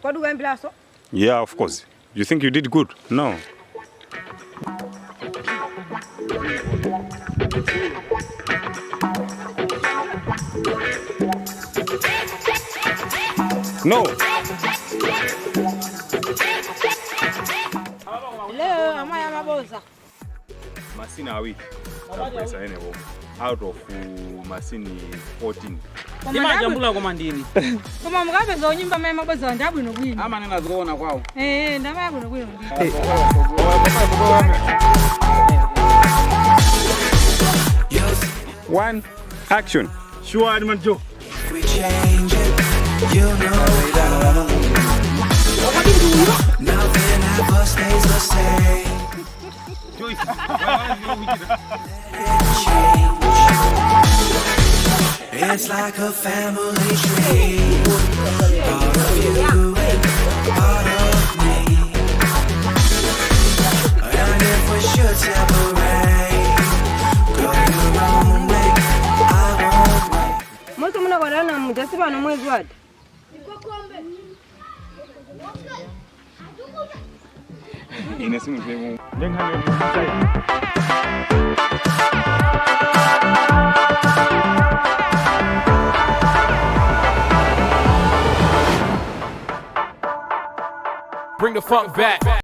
Kodi kuyambiranso? Yeah, of course. You think you did good? No. No. Leo amayi amaboza. Masini awiri takwesa enewo out of masini 14. Ndimajambula koma ndini. Koma mukapeza unyimba amayi amaboza ndi abwino bwino. Amanena zikuona kwawo. Eh, ndi amayi abwino bwino ndi. One, action. Sure, man Joe. We change it, you know. Nothing ever stays the same. Change. It's like a family tree. Part of you and part of me. And if we should separate, go your own way. I won't wait. Mwezi munakwadana mujasi pano mwezi wati. Ine simu. Bring the funk back.